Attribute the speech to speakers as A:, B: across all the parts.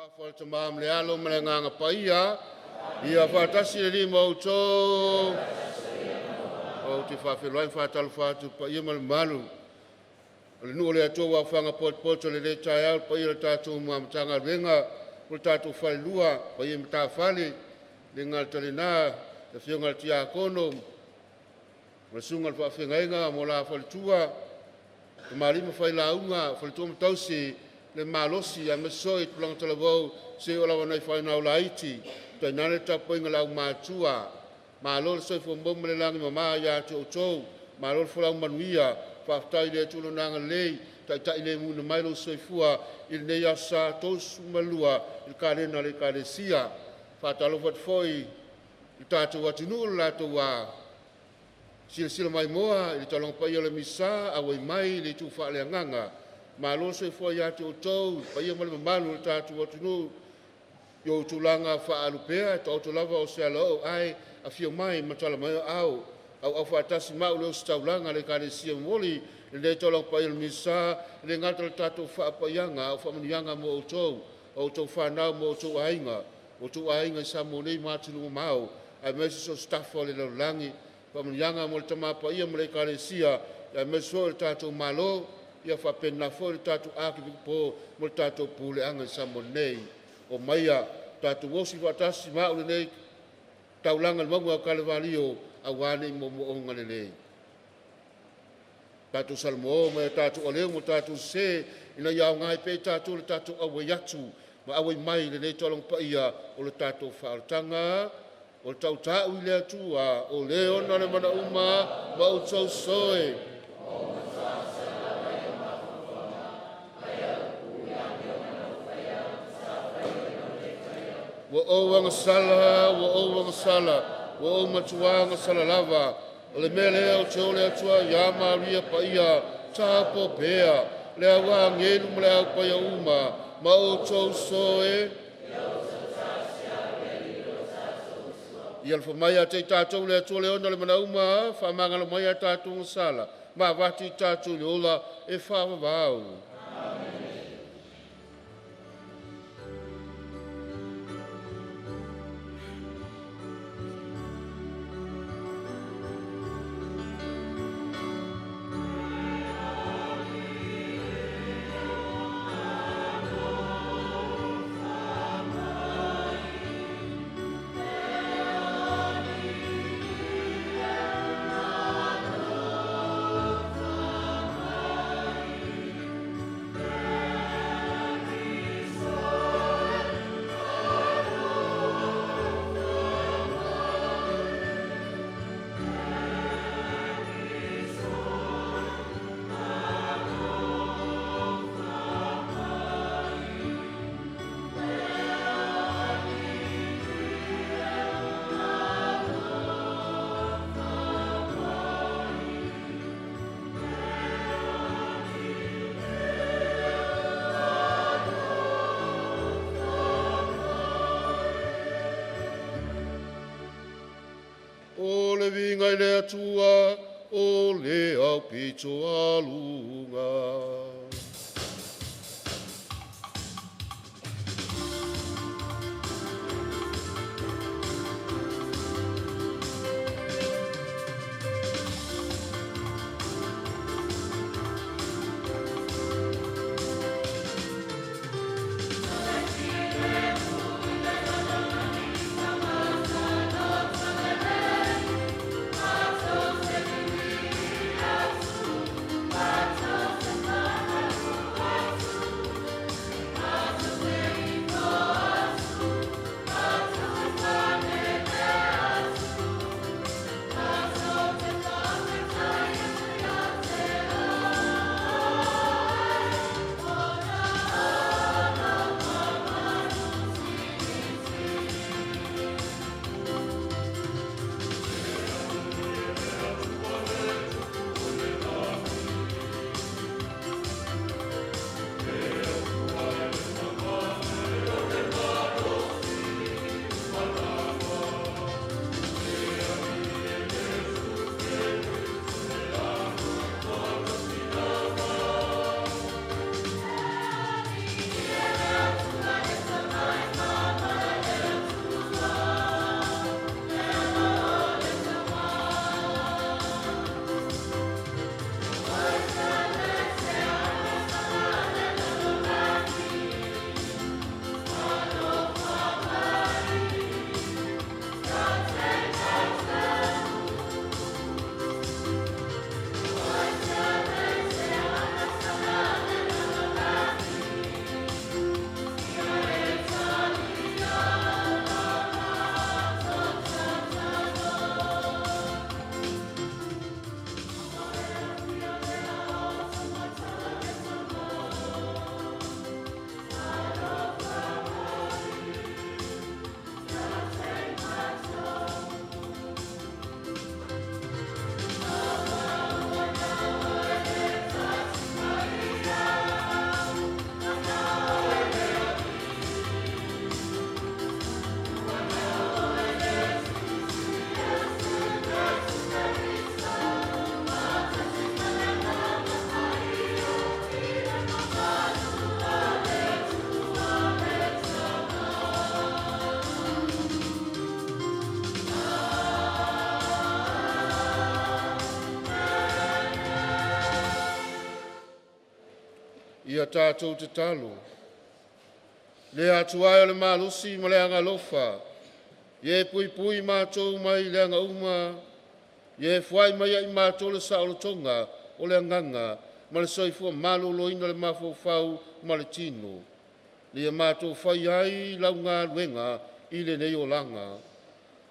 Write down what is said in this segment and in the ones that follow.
A: Suafa o le Tama ma le Alo ma le Agaga Paia, ia faatasi le Alii ma outou. Ou te faafeiloai ma faatalofa atu i le paia ma le mamalu o le nuu o le Atua ua aofaga potopoto i lenei taeao, le paia o le tatou Matagaluega o le tatou Falelua, paia i matafale le gata i lena le Afioga i le Tiakono ma le Susuga i le Faafeagaiga ma la faletua, tamalii ma failauga, faletua ma tausi, le malosi aemaise foi tulaga talavou seia oo lava i nai fanau laiti, tainane le tapuaiga i le aumatua. Malo le soifua maua ma le lagi e mama ia te outou, malo le folau manuia. Faafetai i le Atua i Lona agalelei ua taitai lemuina mai lou soifua i lenei aso Sa 32 i le kalena a le Ekalesia. E faatalofa atu foi i le tatou atunuu i le latou silasila maimoa i le Taulaga Paia o le Misa auai mai i le itu faaleagaga. Malo le soifua ia te outou le paia ma le mamalu o le tatou atunuu i ou tulaga faalupea, e taoto lava o se alaoo ae afio mai ma tala mai au aao, auau faatasi ma au i le ositaulaga a le Ekalesia. E momoli lenei Taulaga Paia o le Misa e le gata o le tatou faapaiaga a o faamanuiaga mo outou, o outou fanau ma outou aiga, o outou aiga i Samoa nei ma atunuu e mamao aemaise so o se tafa o le lalolagi. Faamanuiaga mo le Tama Paia ma le Ekalesia, aemaise foi o le tatou Malo, ia faapena foi le tatou Akikipikupo mo le tatou puleaga i Samoa nei. Omaia tatou osi faatasi ma au i lenei taulaga i le mauga o Kalevalio aua nei moomooga lelei. Tatou salamo mai a tatou aleu ma tatou sesē ina ia aoga ai pea i tatou le tatou auai atu ma auai mai i lenei Taualaga Paia o le tatou faaolataga o le tautai i le Atua o le ona le mana uma ma outou soe. Ua ou agasala, ua ou agasala, ua ou matuā agasala lava. O le mea lea ou te ole atu ai ia Maria Paia tapo pea, le au agelu ma le au paia uma, ma outou soe. Ia alofa mai ia te i tatou le Atua le ona o le mana faamagalo mai a tatou agasala ma avatu i tatou i le ola e faavavau. O le viiga i le Atua o le aupito aluga. Tatou tatalo. Le Atua e o le malosi ma le agaalofa, ia e puipui matou mai leaga uma, ia e foai mai ia i matou le saolotoga o le agaga ma le soifua maloloina o le mafaufau ma le tino, ina ia matou faia ai lau galuega i lenei olaga.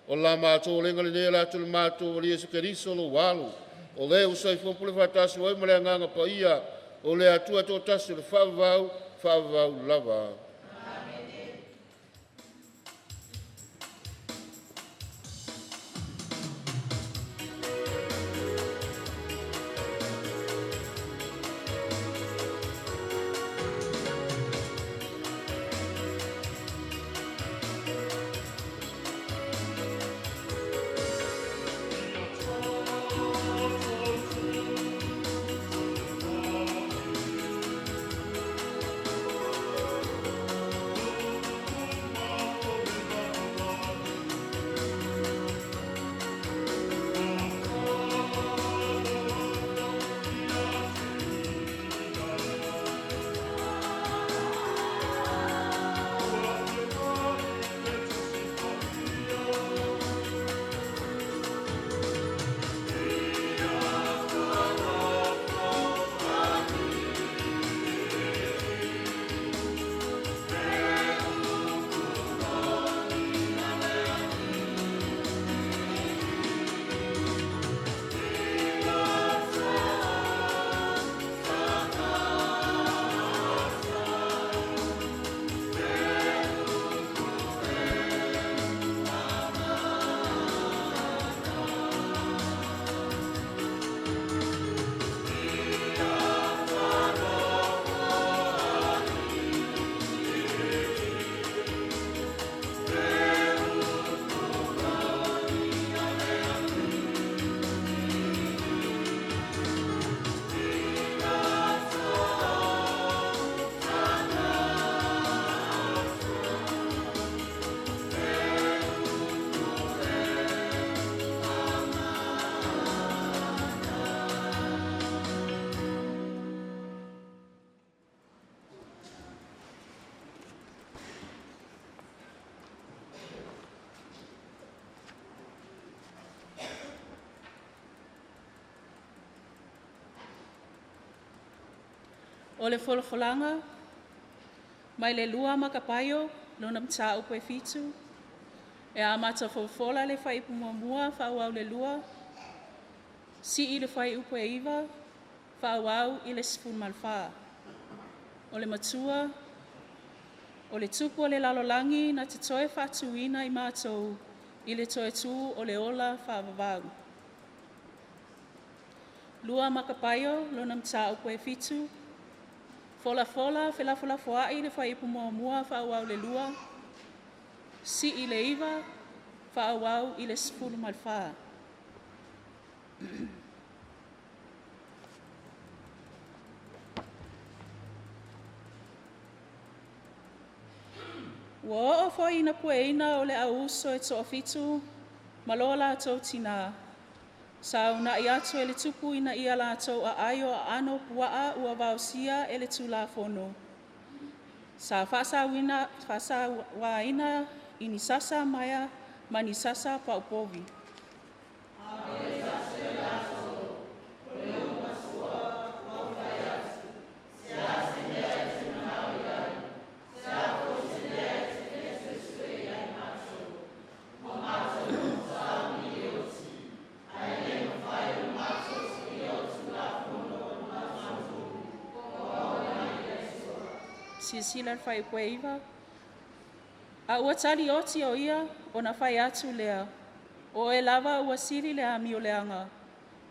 A: O la matou olega lenei e ala atu i le matou Alii Iesu Keriso lou Alo, o Le ua soifua ma pule faatasi ai ma le Agaga Paia, o le Atua e toatasi i le faavavau, faavavau lava.
B: O le folafolaga mai le 2 Makapaio lona mataupu e 7, e amata folafola le fuaiupu muamua faaauau i le 2, sii le fuaiupu e 9 faaauau i le 14. O le matua, o le tupu o le lalolagi na te toe faatuina i matou i le toe tū o le ola faavavau. 2 Makapaio lona mataupu e 7, folafola felafolafoai le fuaiupu muamua faaauau i le 2, sii le 9 faaauau i le 14. Ua oo foi ina pueina o le au uso e toafitu ma lo latou tinā, sa uunai atu e le tupu ina ia latou aai o aano o puaa ua vaosia e le Tulafono. Sa faasauaina i ni sasa maea ma ni sasa paupovi. Silasila le fuaiupu e 9. A ua tali oti o ia, ona fai atu lea, o oe lava ua sili le amioleaga,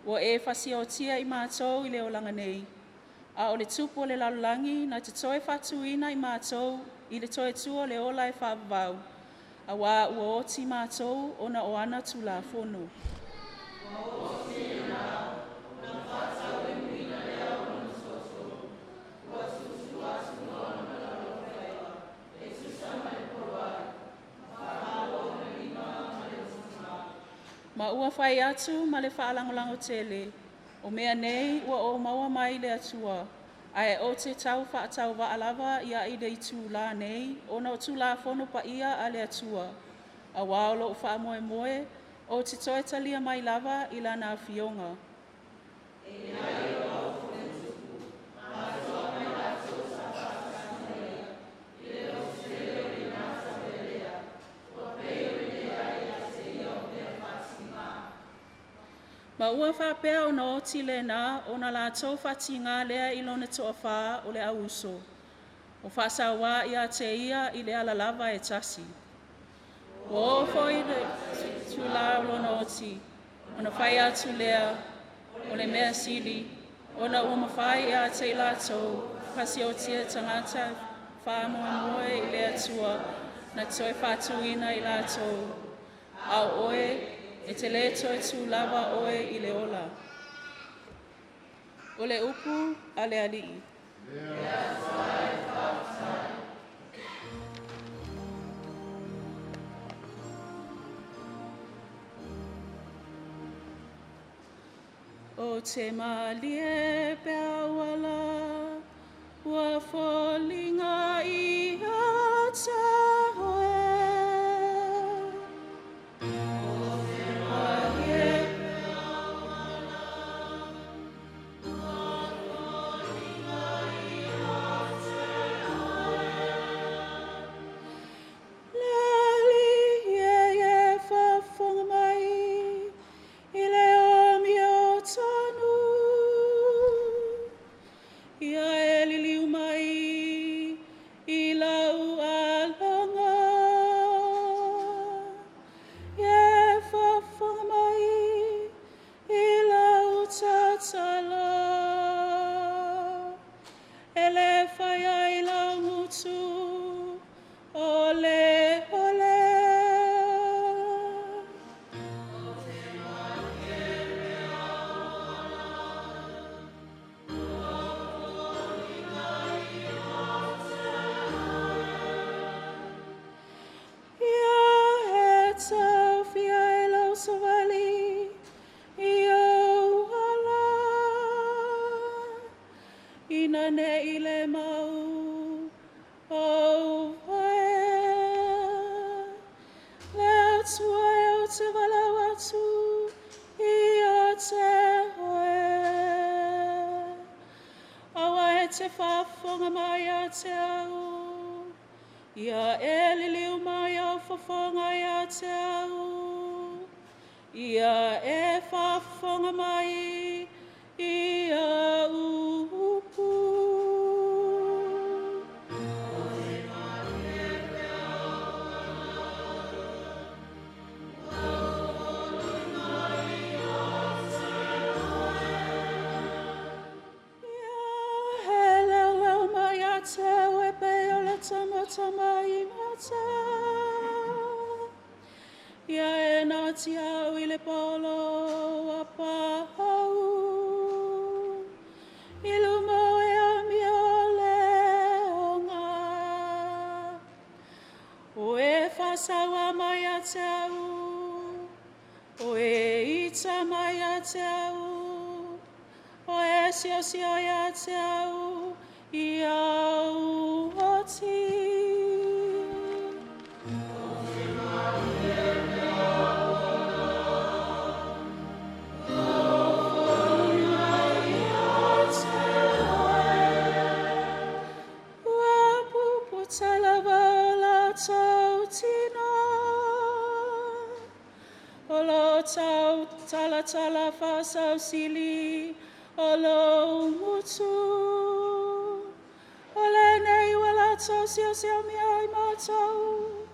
B: ua e fasiotia i matou i le olaga nei, a o le tupu o le lalolagi na te toe faatuina i matou i le toe tū o le ola e faavavau, auā ua oti matou ona o ana Tulafono. Ma ua fai atu ma le faalagolago tele, o mea nei ua ou maua mai le Atua, Ae ou te tau faatauvaa lava ia i le itulā nei ona o Tulafono paia a le Atua, auā o lo'u faamoemoe ou te toe talia mai lava i Lana Afioga. Ma ua faapea ona oti lena ona latou faatigā lea i lona toafā o le au uso, o faasauā ia te ia i le ala lava e tasi. Ua oo foi le itulā o lona oti, ona fai atu lea, o le mea sili, ona ua mafai ia te i latou pasiotia tagata faamoemoe i le Atua na toe faatuina i latou, a o oe, e te lē toe tū lava oe i le ola. O le upu a le Alii. O te malie pea uala, ua foliga ia te oe. O te malie pea uala, ua foliga ia te oe. Le Alii e faafofoga mai i le amiotonu. Ia e liliu mai i lau aloga. Ia faafofoga mai i lau tatalo. E le fai ai lau gutu o le ole. Ia e taofia e lau savali i ou ala. Ina nei le mau o vae. Le Atua e ou te valaau atu ia te oe. Aua e te faafofoga mai ia te au. Ia e liliu mai au fofoga ia te au. Ia e faafofoga mai i au upu. Ia e leoleo mai ia te au e pei o le tamatama i mata. Ia e natia au i le paolo a pahau. I luma o e amio le onga. O e whasawa mai a te au, o e ita mai a te au, o e siosio ia te au, i au oti. Ua puputa lava o latou tino. O lo tau talatala faasausili o lou gutu. O lenei ua latou siosiomia ai matou,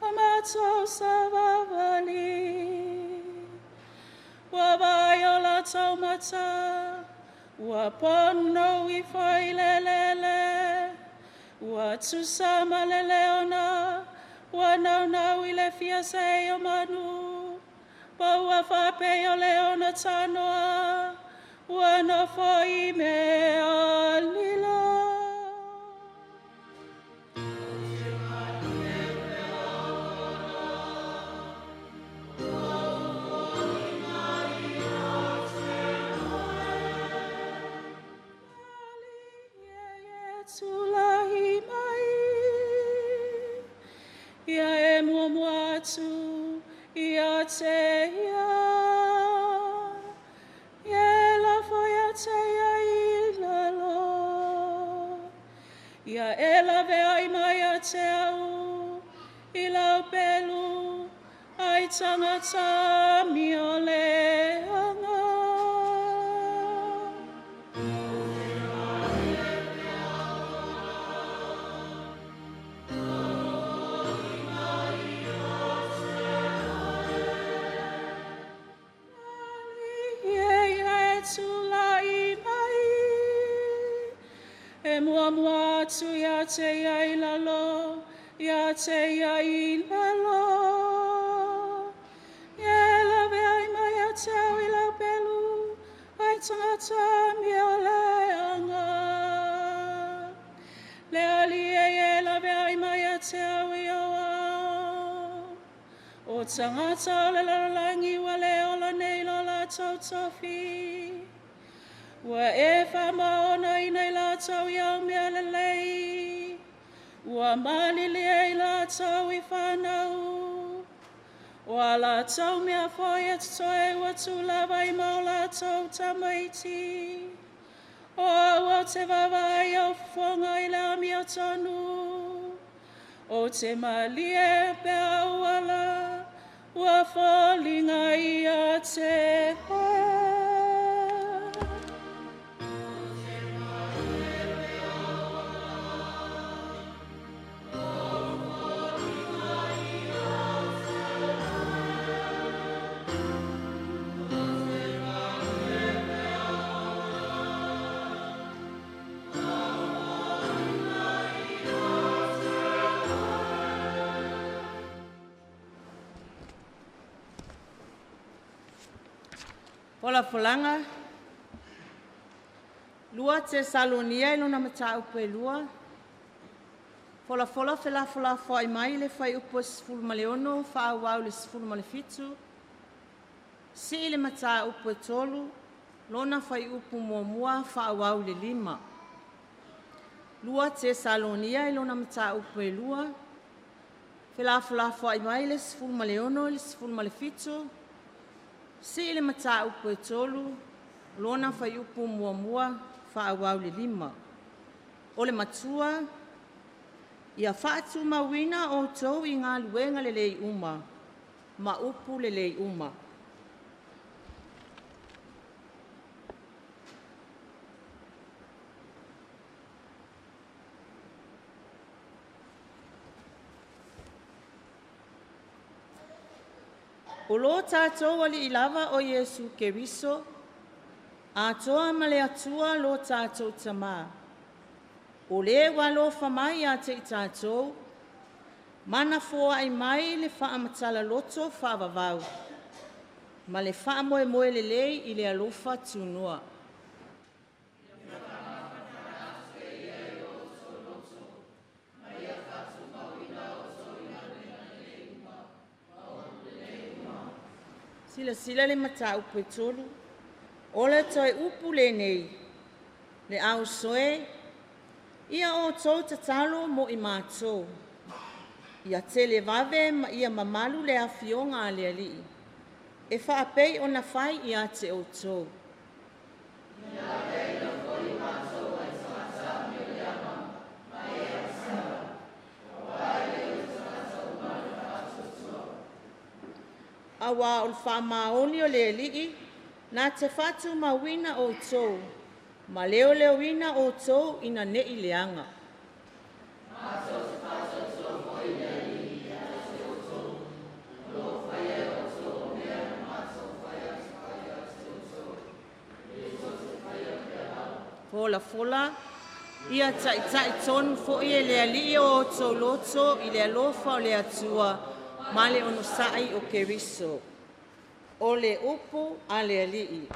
B: o matou savavali. Ua vaai o latou mata, ua ponou ifo i le eleele. Ua tusa ma le leona, ua naunau i le fia sei o manu. Pa ua faapei o leona tanoa, ua nofo i mea lilo. atu ia te ia. Ia lafo ia te ia i lalo. Ia e laveai mai ia te au i lau pelu ai tangata mi o leaga. Ia e tulai mai, e muamua atu ia te ia i lalo, ia te ia i lalo. Ia laveai mai ia te au i lau pelu, ai tangata mi o leaga. Le ali e e laveai mai ia te au i o au. O tangata o le lalolagi ua le ola nei lo latou tofi. Ua e whamaona ina i latou i au mea lelei. Ua malilie i latou i whanau. O a latou mea foi e totoe ua tūlava i mau latou tamaiti. O au o te vavai au fofoga i le amio tonu. O te malie pea uala, ua foliga ia te oe.
C: Folafolaga, 2 Tesalonia i lona mataupu e 2, folafola felafolafoai mai le fuaiupu e 16 faaauau i le 17, sii le mataupu e 3, lona fuaiupu muamua faaauau i le 5. 2 Tesalonia i lona mataupu e 2, felafolafoai mai le 16 i le 17, sii le mataupu e 3, lona fuaiupu muamua faaauau i le 5. O le matua, ia faatumauina outou i galuega lelei uma, ma upu lelei uma. O lo tātou alii lava o Iesu Keriso, atoa ma le Atua lo tātou tamā. O le ua alofa mai ia te i tātou, mana foai mai le faamatala loto faavavau, ma le faamoemoe lelei i le alofa tunoa. Silasila le mataupu e 3, o le toe upu lenei, le au soe, ia o tou tatalo mo i mātou. Ia tele vave ma ia mamalu le afioga a le alii, e faapei ona fai ia te outou. Aua o le faamaoni o le alii, na te faatumauina outou, ma leoleoina outou ina nei leaga. Fola fola, ia taitai tonu foi e le alii o outou loto i le alofa o le Atua, ma le onosai o Keriso. O le upu a le alii.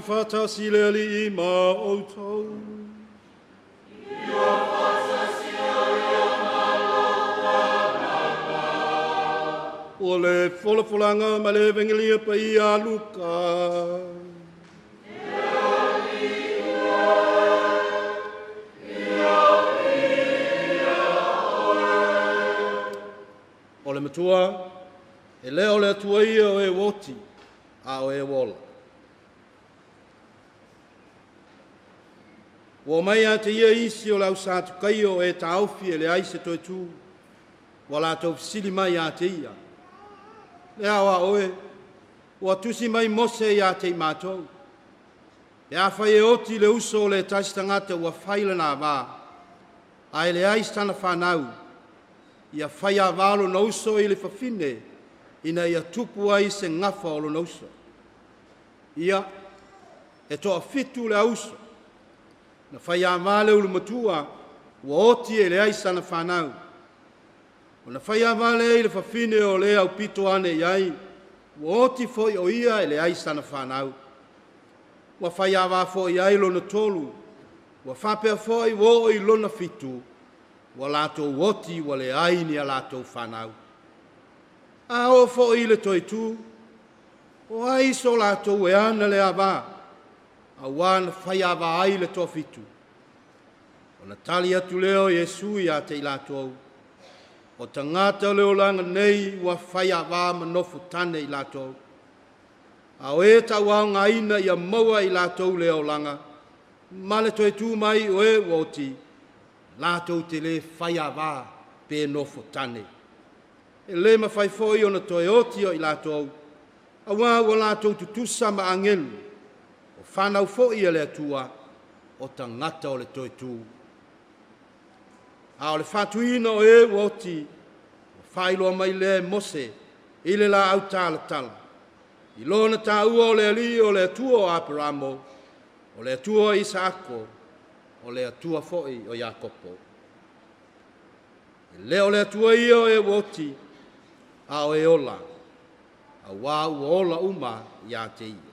D: Faatasi le Alii ma outou.
E: Ia faatasi ai ma lou agaga.
D: O le folafolaga ma le Evegelia Paia a Luka. O le matua, e le o le Atua ia o e ua oti, a o e ua ola. Ua omai ia te ia isi o le au Satukaio o e taofi e leai se toe tu, ua latou fesili mai ia te ia, Le ao a oe, ua tusi mai Mose ia te i matou, pe afai e oti le uso o le tasi tagata ua fai lona ava, ae leai sana fanau, ia fai ava lona uso i le fafine ina ia tupu ai se gafa o lona uso. Ia, e toafitu le auuso, na fai ava le ulumatua, ua oti e leai sana fanau. Ona fai ava lea i le fafine o le aupito ane i ai, ua oti foi o ia e leai sana fanau. Ua fai ava foi ai lona tolu, ua faapea foi ua oo i lona fitu, ua latou oti ua leai ni a latou fanau. A oo foi i le toe tu, o ai so latou e ana le ava, auā na fai ava ai le toafitu?” Ona tali atu lea o Iesu ia te i latou, “O tagata o le olaga nei ua fai ava ma nofotane i latou, a o e tauaogaina ia maua e i latou lea olaga, ma le toe tu mai o e ua oti, latou te le fai ava pe nofotane. E le mafai foi ona toe oti o i latou, auā ua latou tutusa ma agelu, o fanau foi a le Atua, o tagata o le toe tu. A o le faatuina o e ua oti, ua faailoa mai lea e Mose i le laau talatala, i lona taua o le Alii o le Atua o Aperamo, o le Atua o Isaako, o le Atua foi o Iakopo. E le o le Atua ia o e ua oti, a o e ola, auā ua ola uma ia te Ia.”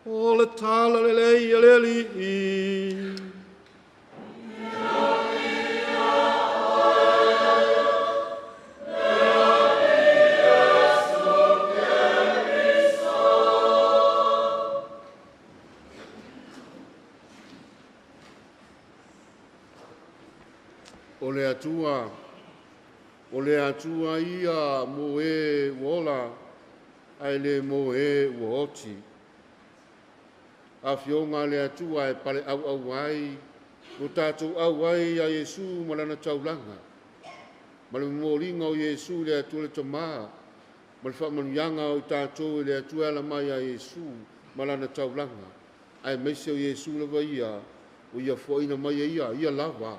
D: O le Tala Lelei a le Alii.
A: O le Atua, o le Atua ia mo e ua ola, ae le mo e ua oti. Afioga a le Atua e pale auau ai, o tatou au ai ia Iesu ma lana taulaga, ma le momoliga o Iesu i le Atua le Tamā, ma le faamanuiaga o i tatou e le Atua e ala mai ia Iesu ma lana taulaga, aemaise o Iesu lava ia, ua ia foaina mai e ia, ia lava,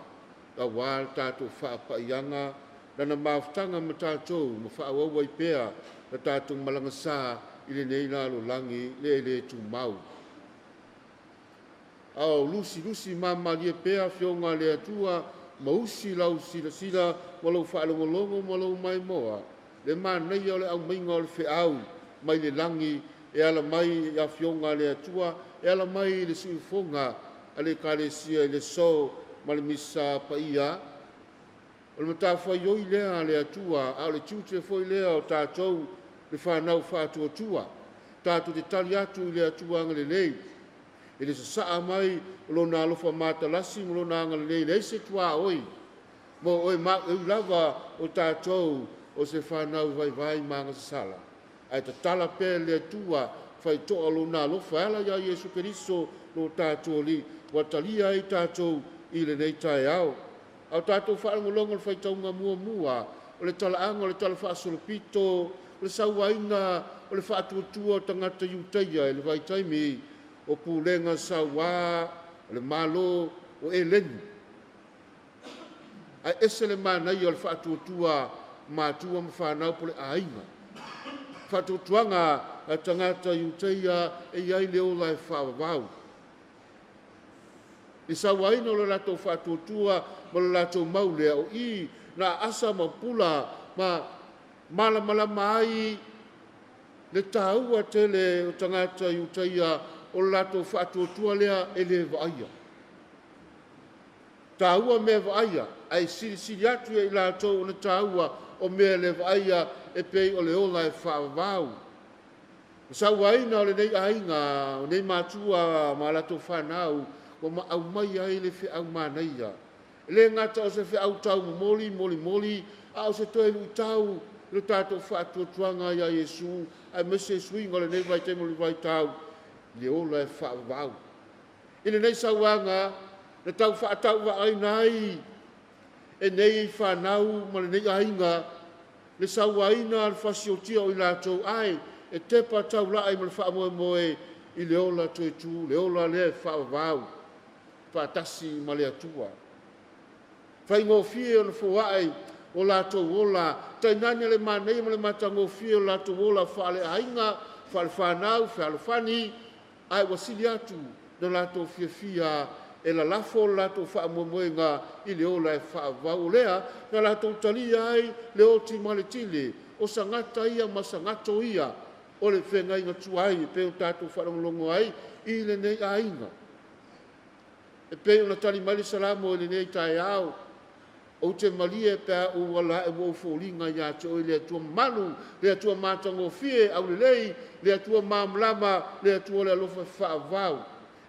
A: auā le tatou faapaiaga, lana mafutaga ma tatou, ma faaauau ai pea la tatou malaga sa i lenei lalolagi le le tumau. A o lusilusi mamalie pea afioga a le Atua, ma usi lau silasila ma lou faalogologo ma lou maimoa, le manaia o le aumaiga o le feau mai le lagi e ala mai i afioga a le Atua, e ala mai i le siufofoga a le Ekalesia i le so ma le misa paia. O le matafaioi lea a le Atua, a o le tiute foi lea o tatou le fanau faatuatua, tatou te tali atu i le Atua agalelei, i le sasaa mai o lona alofa matalasi ma lona agalelei, leai se tuaoi mo oe ma au, e ui lava o tatou o se fanau vaivai ma agasasala, ae tatala pea e le Atua faitoa lona alofa e ala ia Iesu Keriso lo tatou Alii, ua talia ai tatou i lenei taeao. A o tatou faalogologo i le faitauga muamua o le talaaga o le Tala Faasolopito o le sauaina o le faatuatua o tagata Iutaia i le vaitaimi o pulega sauā o le Malo o Eleni. Ae ese le manaia o le faatuatua matua ma fanau po o le aiga. Faatuatuaga a tagata Iutaia e i ai le ola e faavavau. I sauaina o le latou faatuatua ma le latou mau lea, o i na aasa ma pula ma malamalama ai Le tāua tele o tagata Iutaia o le latou faatuatua lea e le vaaia. Tāua mea vaaia, ae silisili atu ia i latou ona tāua o mea le vaaia e pei o le ola e faavavau. O sauaina o lenei aiga, o nei matua ma latou fanau, ua maau mai ai le feau manaia. E le gata o se feau taumomoli molimoli, a o se toe luitau i lo tatou faatuatuaga ia Iesu, aemaise suiga o lenei vaitaimi o le vaitau, i le ola e faavavau. I lenei sauaga, na tau faatauvaaina ai e nei fanau ma lenei aiga, le sauaina le fasiotia o i latou ai, e tepa taulai ma le faamoemoe i le ola toe tu, le ola lea e faavavau, faatasi ma le Atua. Faigofie ona foai o latou ola, tainane le manaia ma le matagofie o latou ola faaleaiga, faalefanau, fealofani, ae ua sili atu le latou fiafia e lalafo le latou faamoemoega i le ola e faavavau. O lea na latou talia ai le oti ma le tile, o sagata ia ma sagato ia o le feagaiga tuai e pei o tatou faalogologo ai i lenei aiga. E pei ona tali mai le Salamo i lenei taeao, ou te malie pe a ou ala ae ua ou foliga ia te oe le Atua mamalu, le Atua matagofie aulelei, le Atua malamalama, le Atua o le alofa faavavau.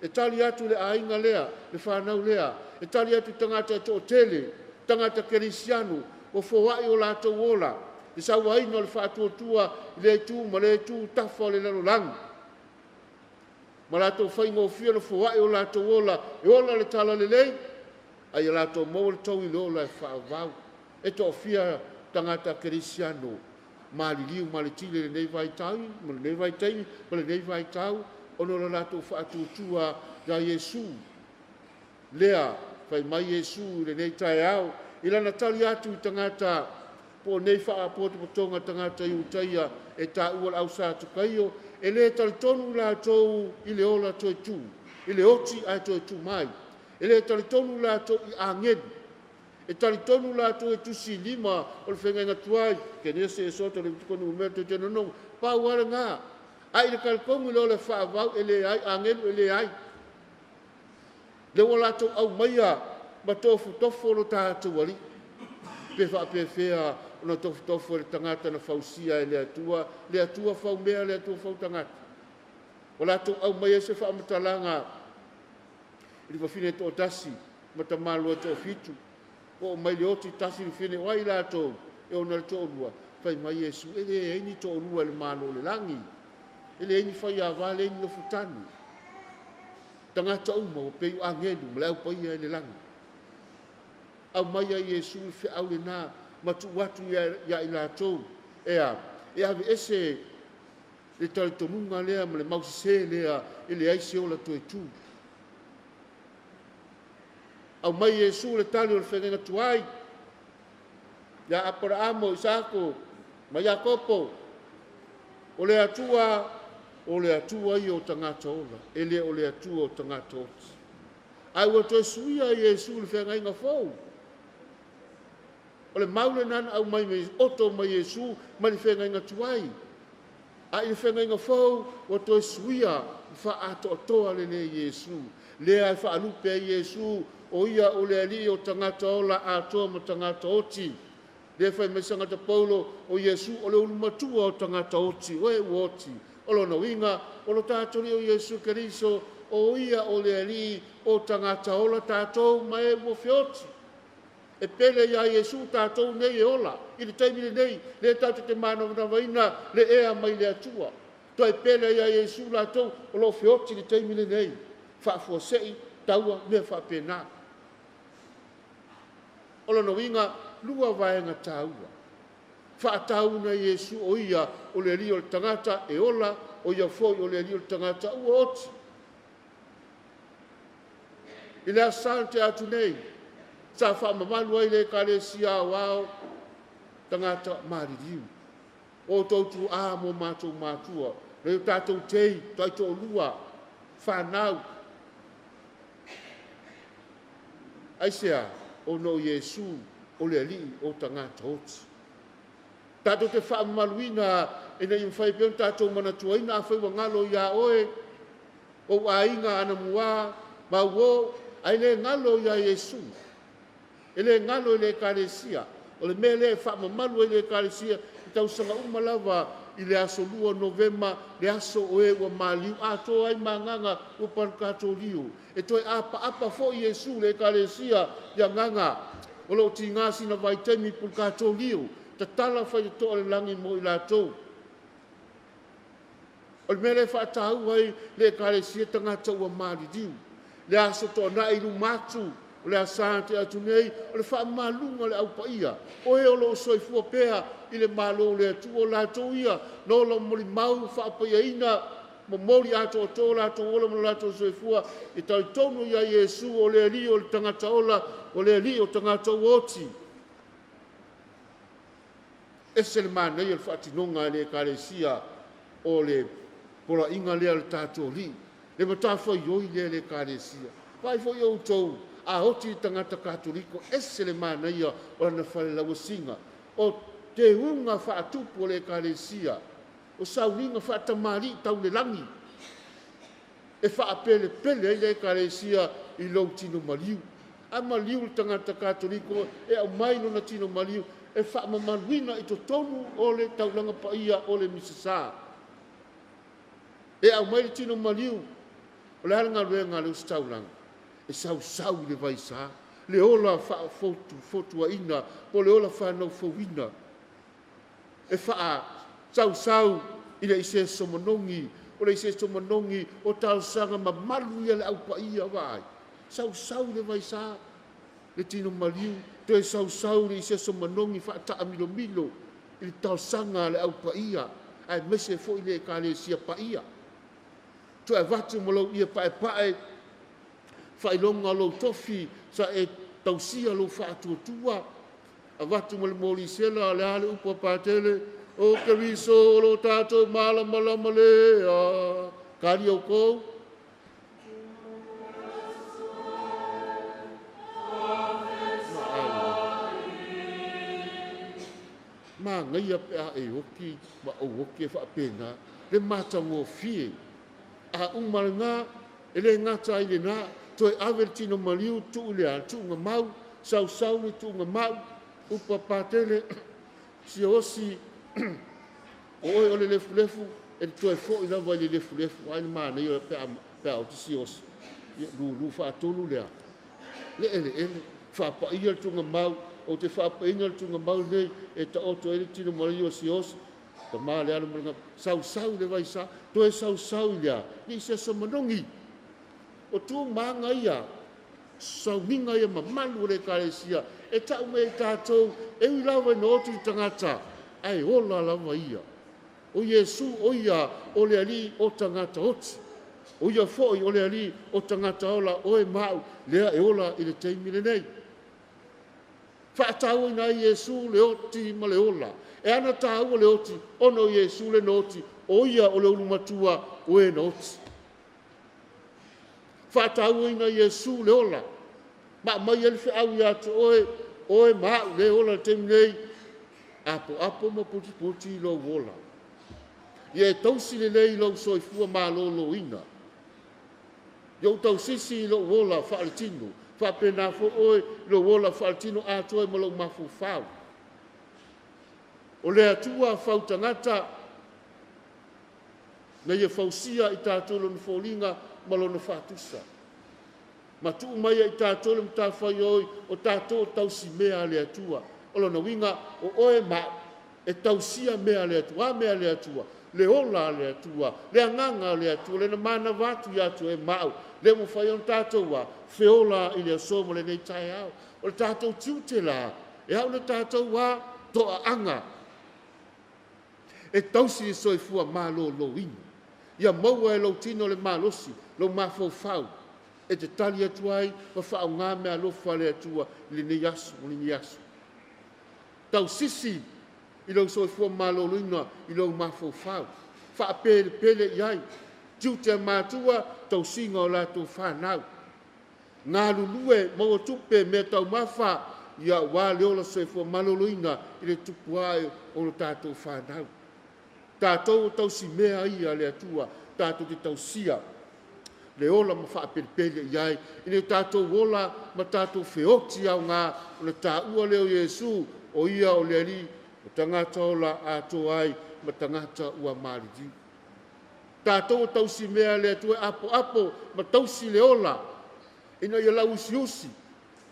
A: E tali atu le aiga lea, le fanau lea, e tali atu tagata e toatele, tagata kerisiano, ua foai o latou ola, le sauaina o le faatuatua i le itu ma le itu tafa o le lalolagi. Ma latou faigofie le foai o latou ola, e ola le talalelei, ae ia latou maua le taui le ola e faavavau. E toafia tagata kerisiano, maliliu ma le tile lenei vaitau, ma lenei vaitaimi, ma lenei vaitau, ona o le latou faatuatua ia Iesu. Lea, fai mai Iesu i lenei taeao, i lana tali atu i tagata po o nei faapotopotoga tagata Iutaia e taua le au Satukaio, e le talitonu latou i le ola toe tu, i le oti ae toe tu mai. E le talitonu latou i agelu, e talitonu latou e tusi lima o le feagaiga tuai, Kenese, Esoto, Levitiko, Numera, Teuteronomo, pau lava lena. Ae i le talitonu i le ola faavavau, e leai, agelu e leai. Le ua latou aumaia ma tofutofo lo tatou alii. Pe faapefea ona tofutofo e le tagata na fausia e le Atua, le Atua faumea, le Atua fautagata. Ua latou aumaia se faamatalaga i le fafine toatasi ma tamaloa e toafitu. Ua o mai le oti tasi le fine o ai latou e ona le toalua. Fai mai Iesu, e leai ni toalua i le Malo o le lagi. E leai ni faiava, leai ni nofotanu. Tagata uma ua pei o agelu ma le aupaia i le lagi. Aumai ai Iesu le feau lena ma tuu atu ia i latou. Ea, e aveese le talitonuga lea ma le mausese lea e leai se ola toe tu. Aumai Iesu le tali o le feagaiga tuai ia Aparaamo, Isaako ma Iakopo. O le Atua, o le Atua ia o tagata ola, e le o le Atua o tagata oti. Ae ua toe suia Iesu le feagaiga fou. O le mau lena na aumai mai oto mai Iesu mai le feagaiga tuai. Ae i le feagaiga fou ua toe suia faaatoatoa lenei Iesu. Lea e faalupe ai Iesu, o ia o le alii o tagata ola atoa ma tagata oti. Lea fai mai Sagata Paulo, o Iesu o le ulumatua o tagata oti, o e ua oti. O lona uiga, o lo tatou alii o Iesu Keriso, o ia o le alii o tagata ola tatou ma e ua feoti. E pele ia Iesu tatou nei e ola, i le taimi lenei, le tatou te manavanavaina le ea mai le Atua. Toe pele ia Iesu latou o lo feoti le taimi lenei, faafuasei, taua, mea faapena. O lona uiga, lua vaega taua. Faatauna Iesu o ia o le alii o le tagata e ola, o ia foi o le alii o le tagata ua oti. I le aso sa te atu nei, sa faamamalu ai le ekalesia aoao tagata maliliu. O outou tuaa mo matou matua, le o tatou tei, taitoalua, fanau. Aisea, ona o Iesu o le alii o tagata oti. Tatou te faamamaluina ina ia mafai pea ona tatou manatuaina afai ua galo ia oe, ou aiga anamua, mauo, ae le galo ia Iesu. E le galo i le Ekalesia. O le mea lea e faamamalu ai le Ekalesia i tausaga uma lava i le aso 2 o Novema, le aso o e ua maliu atoa ai ma agaga ua palukatoliu. E toe apaapa foi Iesu i le Ekalesia i agaga o lo o tiga sina vaitaimi i pulukatoliu, tatala faitotoa o le lagi mo i latou. O le mea lea e faataua ai le Ekalesia tagata ua maliliu. Le aso Toonai i luma atu, o le Asa na tea atu nei, o le faamamaluga o le Au Paia, o e o lo o soifua pea i le Malo o le Atua, o latou ia na ola molimau faapaiaina, momoli atoatoa o latou ola ma lo latou soifua, e talitonu ia Iesu o le Alii o le tagata ola, o le Alii o tagata ua oti. Ese le manaia o le faatinoga a le Ekalesia o le poloaiga lea o le tatou Alii, le matafaioi lea a le Ekalesia. Vaai foi outou, a oti le tagata Katoliko, ese le manaia o lana falelauasiga, o teuga faatupu o le Ekalesia, o sauniga faatamalii tau le lagi, e faapelepele ai le Ekalesia i lou tino maliu. A maliu le tagata Katoliko, e aumai lona tino maliu, e faamamaluina i totonu o le taulaga paia o le Misasa. E aumai le tino maliu, o le a le galuega a le ositaulaga? E sausau i le vaisa, le ola faafotufotuaina po o le ola faanaufouina. E faasausau i le iseso manogi, o le iseso manogi o talosaga mamalu ia le Au Paia vaai. Sausau i le vaisa, le tino maliu, toe sausau i le iseso manogi faataamilomilo i le talosaga a le Au Paia, aemaise foi le Ekalesia Paia. Toe avatu ma lou ia paepae, faailoga o lou tofi, sa e tausia lou faatuatua, avatu ma le molisela, o le a le upu a Patele, o Keriso o lo tatou malamalama lea, kali oukou. Manaia pe a e oti ma ou oti e faapena, le matagofie. A uma lena, e le gata ai lena, toe ave le tino maliu, tuu i le a, tuuga mau, sausau le tuuga mau, upu a Patele, siaosi, o oe o le lefulefu, e toe foi lava i le lefulefu, ai le manaia pe a oti siaosi. Ia, lulu faatolu lea, le eleele, faapaia le tuuga mau, ou te faapaina le tuuga mau nei, e taoto ai le tino maliu o siaosi, tama le alu ma sausau le vaisa, toe sausau i lea, ni se aso manogi. O tu maga ia, sauniga ia mamalu o le Ekalesia, e tau mai ai tatou, e ui lava ina oti le tagata, ae ola lava ia. O Iesu o ia o le Alii o tagata oti. O ia foi o le Alii o tagata ola, oe mau, lea e ola i le taimi lenei. Faatauaina ai Iesu le oti ma le ola. E ana taua le oti, ona o Iesu le na oti, o ia o le ulumatua o e na oti. Faatauaina Iesu le ola. Ma mai ai le feau ia te oe, oe ma au le ola le taimi nei, apoapo ma putiputi i lou ola. Ia e tausi lelei lou soifua maloloina. Ia ou tausisi i lou ola faaletino, faapena foi oe lou ola faaletino atoa ma lou mafaufau. O le Atua fautagata, na ia fausia i tatou lona foliga ma lona faatusa. Ma tuu mai ai tatou le matafaioi o tatou tausimea a le Atua. O lona uiga, o oe ma e tausia mea a le Atua, a mea a le Atua, le ola a le Atua, le agaga a le Atua, le na manava atu ia te oe ma au, le mafai ona tatou a feola i le aso ma lenei taeao. O le tatou tiute la, e au le tatou a toaaga, e tausi le soifua maloloina. Ia maua e lou tino le malosi, lou mafaufau, e te tali atu ai ma faaaoga meaalofa a le Atua i lenei aso ma lenei aso. Tausisi i lou soifua maloloina i lou mafaufau, faapelepele i ai, tiute a matua, tausiga o latou fanau. Galulue, maua tupe, mea taumafa, ia auā le ola soifua maloloina i le tupu ae o lo tatou fanau. Tatou o tausimea ia a le Atua, tatou te tausia le ola ma faapelepele i ai, i le tatou ola ma tatou feoti augā o le taua lea o Iesu, o ia o le Alii, o tagata ola atoa ai ma tagata ua maliliu. Tatou o tausimea a le Atua e apoapo ma tausi le ola, ina ia lauusiusi,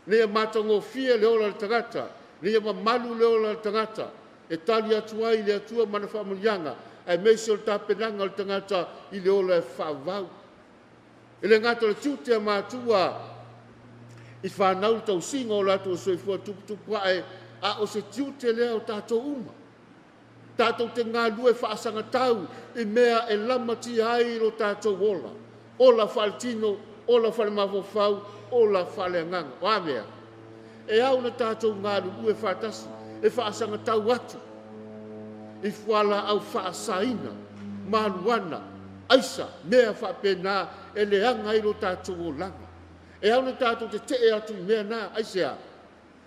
A: ina ia matagofie le ola o le tagata, ina ia mamalu le ola o le tagata, e tali atu ai i le Atua ma na faamanuiaga, aemaise o le tapenaga o le tagata i le ola e faavavau. E le gata o le tiute a matua i fanau le tausiga o latou soifua tuputupu ae, a o se tiute lea o tatou uma. Tatou te galulue faasagatau i mea e lamatia ai lo tatou ola, ola faaletino, ola faalemafaufau, ola faaleagaga. O a mea? E ao ona tatou galulue faatasi e faasagatau atu i fualaau faasaina, maluana, aisa, mea faapena e leaga ai lo tatou olaga. E ao ona tatou tetee atu i mea na, aisea?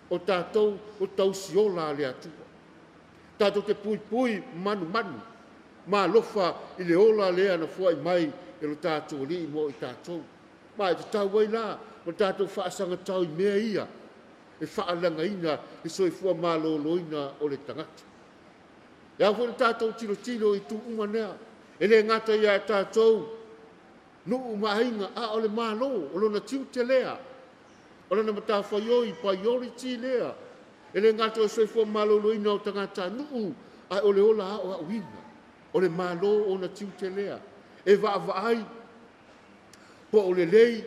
A: O tatou o tausiola a le Atua. Tatou te puipui manumanu ma alofa i le ola lea na foai mai e lo tatou Alii mo i tatou. Ma e tatau ai la o tatou faasagatau i mea ia e faaleagaina le soifua maloloina o le tagata. E ao foi ona tatou tilotilo i itu uma nea, e le gata ia tatou nuu ma aiga, a o le Malo, o lona tiute lea, o lona matafaioi, priority lea. E le gata o le soifua maloloina o tagatanuu, ae o le ola aoaoina o le Malo ona tiute lea. E vaavaai po o lelei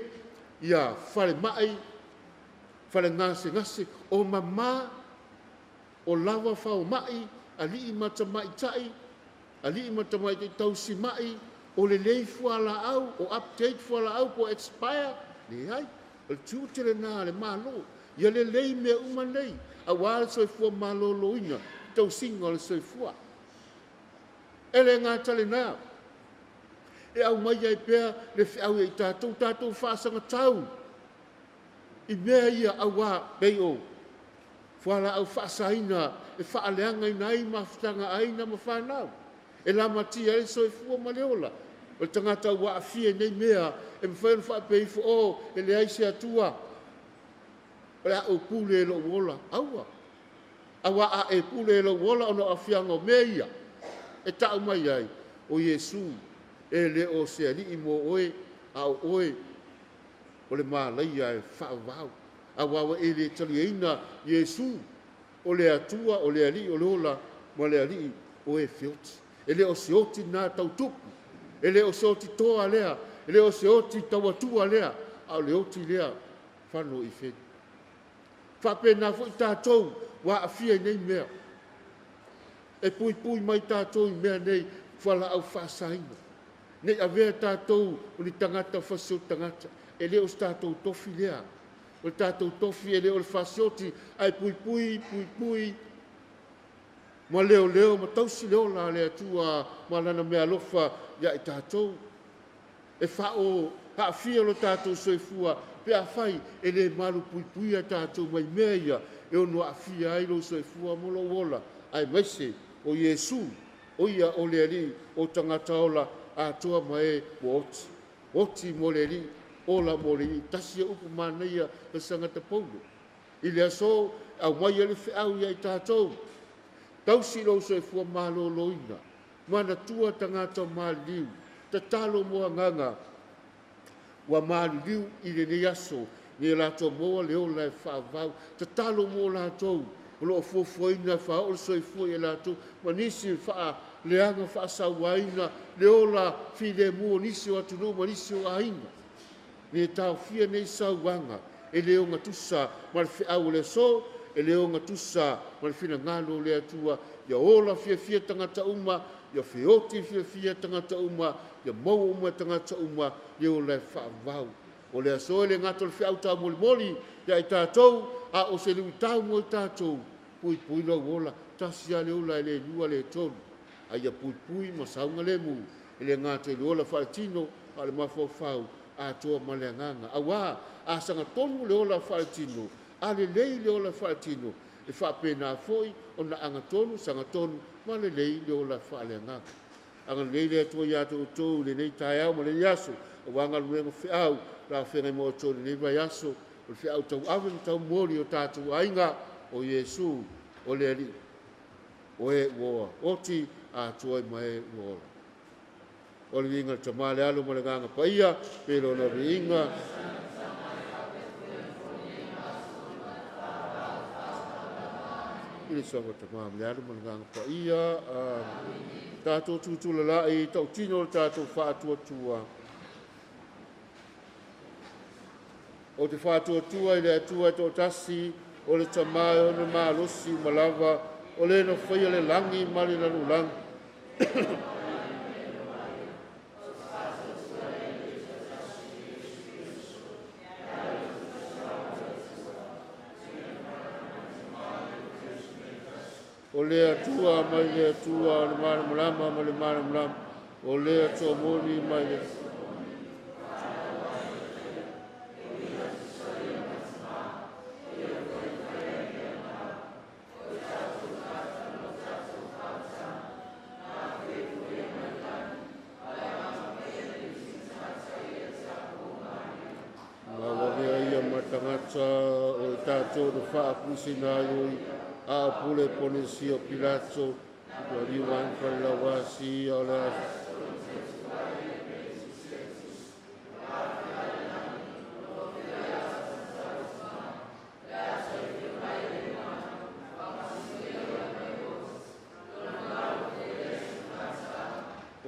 A: ia falemai, fale gasegase, o mama, o lava faomai, alii ma tamaitai, alii ma tamaitai tausimai, o lelei fualaau, o update fualaau po o expire, leai. O le tiute lena a le Malo, ia lelei mea uma nei, aua le soifua maloloina, tausiga o le soifua. E le gata lena, e aumai ai pea le feau ia i tatou, tatou faasagatau i mea ia auā pei o fualaau faasaina e faaleagaina ai mafutaga a aiga ma fanau, e lamatia ai le soifua ma le ola o le tagata ua aafia i nei mea. E mafai ona faapea ifo, o, e leai se Atua, o le a ou pule i lou ola. Aua, auā a e pule i lou ola ona o aafiaga o mea ia e tau mai ai, o Iesu e le o se alii mo oe, a o oe o le malaia e faavavau. Auā ua e le taliaina Iesu o le Atua, o le Alii o le ola ma le Alii o e feoti. E le o se oti lena tautupu, e le o se oti toa lea, e le o se oti tauatua lea, a o le oti lea fano i feli. Faapena foi tatou ua aafia i nei mea. E puipui mai tatou i mea nei, fualaau faasaina. Nei avea tatou o ni tagata fasioti tagata. E le o se tatou tofi lea. O le tatou tofi e le o le fasioti, ae puipui, puipui, ma leoleo ma tausi le ola a le Atua ma lana meaalofa ia i tatou. E faaafia lo tatou soifua pe afai e le malupuipuia tatou mai mea ia e ono aafia ai lou soifua ma lou ola, aemaise o Iesu, o ia o le Alii o tagata ola atoa ma e ua oti. Oti mo le Alii, ola mo le Alii. Tasi e upu manaia le Sagata Paulo. I le aso, aumai ai le feau ia i tatou. Tausi lou soifua maloloina, manatua tagata maliliu, tatalo mo agaga ua maliliu i lenei aso, ni latou maua le ola e faavavau. Tatalo mo latou o loo fuafuaina e faaoo le soifua ia latou, ma nisi faaleaga faasauaina le ola filemu o nisi o atunuu ma nisi o aiga. Ne taofia nei sauaga, e le ogatusa ma le feau o le aso, e le ogatusa ma le finagalo o le Atua. Ia ola fiafia tagata uma, ia feoti fiafia tagata uma, ia maua uma tagata uma le ola e faavavau. O le aso e le gata o le feau taumolimoli ia i tatou, a o se luitau mo i tatou, puipui lou ola, tasi lava le ola e le lua le tolu. A ia puipui ma sauga lemu, e le gata i le ola faaletino, a o le mafaufau atoa ma le agaga. Auā, a sagatonu le ola faaletino, A lelei le ola faaletino, e faapena foi ona agatonu, sagatonu, ma lelei le ola faaleagaga. Agalelei le Atua ia te outou i lenei taeao ma lenei aso, aua galuega feau la feagai ma outou i lenei vaiaso, o le feau tauave ma taumoli o tatou aiga, o Iesu, o le Alii, o e ua oti atoa ma e ua ola. O le viiga o le Tama, le Alo ma le Agaga Paia, pe lona viiga. I le suafa o le Tama ma le Alo ma le Agaga Paia. Amen. Tatou tutulalai tautino le tatou faatuatua. O te faatuatua i le Atua e toatasi, o le Tama e ona malosi uma lava, o le na faia le lagi ma le lalolagi. O le Atua mai le Atua, o le malamalama ma le malamalama, o le Atua moni mai le Maua ia matagata o tatou na faapusi ai oi a pule Ponesio Pilato ua liuan falelauasi o le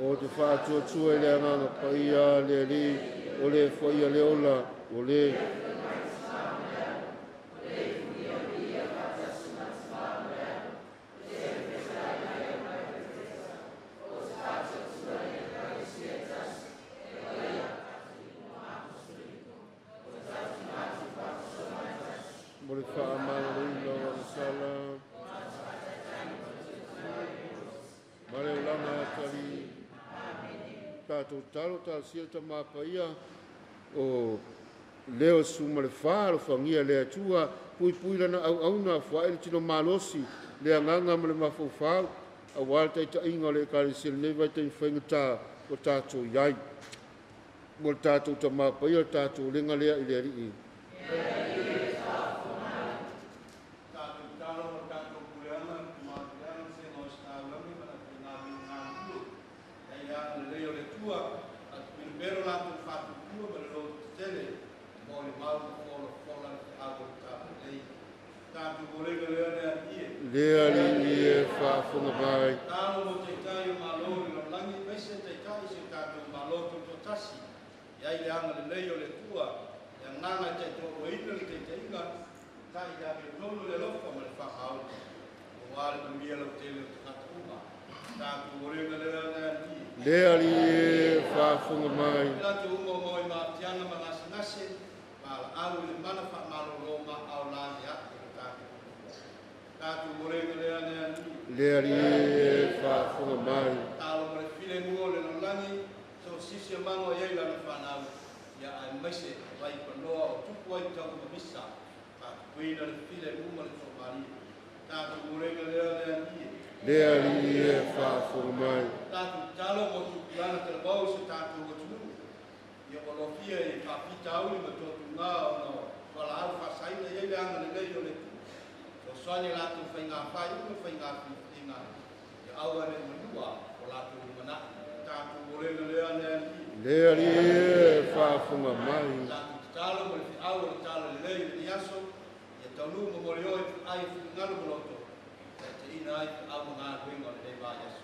A: o te faatuatua i le agaga paia le Alii, o le foia le ola, o le mo le faamagaloina o sala ma le olaga tali. Tatou talo talosia Tama Paia o leo su ma le fa alofagia le Atua, puipui lana auauna, fuae le tino malosi, le agaga ma le mafaufau, aua le taitaiga o le Ekalesia lenei vaitaimi faigata o tatou i ai. Mo le tatou Tama Paia, le tatou lega lea i le Alii.
D: Tatou talo o tatou puleaga, mapuleaga se o staulagi ma la faiga galulue. Ai le agalelei o le Atua, atupelepelo latou faatuatua ma le lototetele, mo le mau ma folafola le feau o le talalelei. Tatou olega lea le Alii e.
A: Le Alii e faafofoga mai.
D: Talo mo taitai o Malo o le lalolagi, aemaise taitai si o tatou Malo tutoatasi. I ai le agalelei o le Atua, le agaga e taitoaluaina le taitaiga, tai le amiotonu le alofa ma le faamaoni. Aua le manuia lautele o tagata uma. Tatou olega lea le Alii.
A: Le Alii e faafofoga mai.
D: Latou uma o mau i maafitiaga ma gasegase, valaau i le mana faamalolo ma aolagi a'e o le tatou Atua. Tatou olega lea le Alii.
A: Le Alii e faafofoga mai.
D: Talo mo le filemu o le lalolagi, so sisi o mango e ai lana fanau, ia aemaise vai panoa o tupu ai tau mamisa, faatupuina le filemu ma le toamalie. Tatou olega lea le Alii.
A: Le Alii e faafofoga mai.
D: Tatou talo mo tupulaga talavou se tatou atunuu, ia olofia i faafitauli ma toatuga ona valaau faasaina i ai le agalelei o le Atua. Fesoasoani latou faiga faiuga faiga filifiliga, ia aua ne i manua o latou lumanai. Tatou olega lea le Alii.
A: Le Alii e faafofoga mai.
D: Tatou tatalo mo le feau o le talalelei i lenei aso, ia taunuu ma molio i ai finagalo ma loto, taitaiina ai feau ma galuega o lenei vaiaso.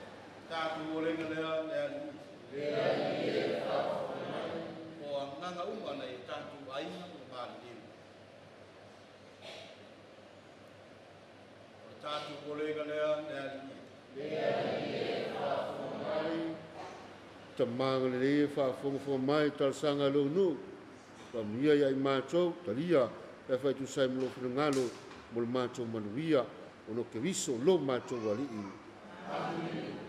D: Tatou olega lea le Alii.
A: Le Alii e faafofoga mai.
D: O agaga uma nai o tatou aiga ma maliliu. O le tatou olega lea le Alii.
A: Le Alii e faafofoga mai. Tama agalelei e faafogafoga mai talosaga a lou nuu. Faamanuia ia i matou, talia pe afai tusa ai ma lou finagalo mo le matou manuia, ona o Keriso lo matou Alii.
D: Amen.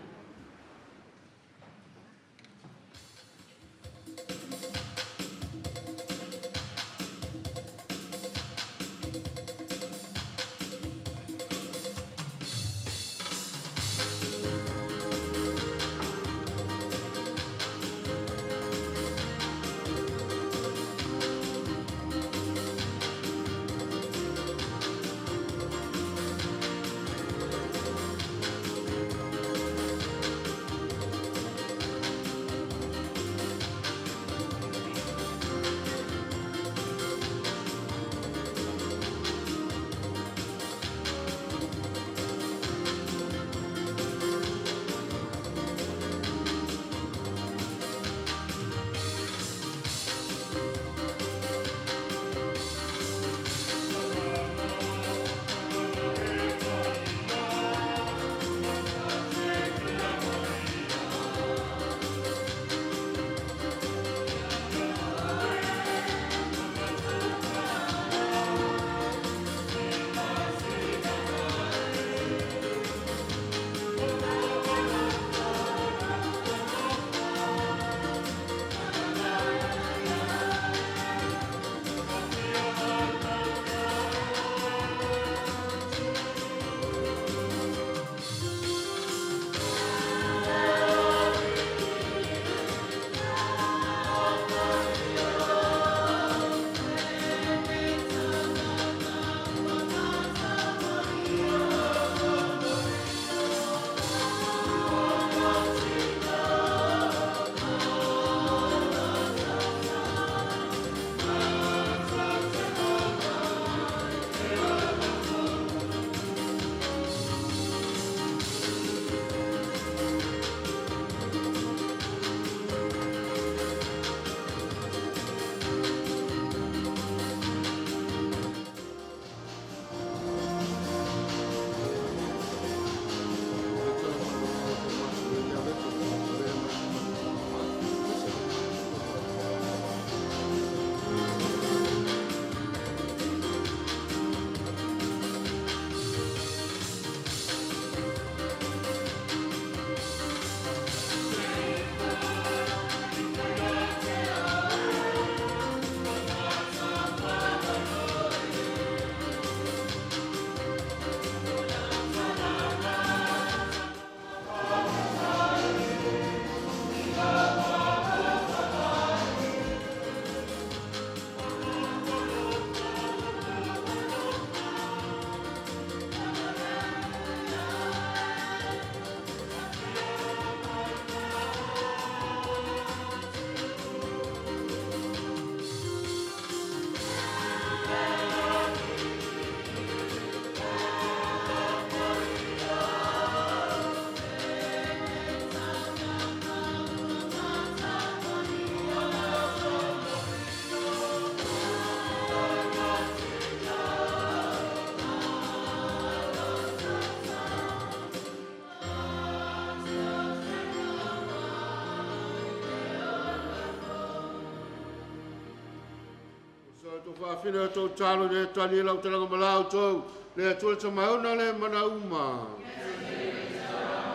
A: Matou faafina o tou talo le tali lau talaga malau tou le atua le tamauna le manauma.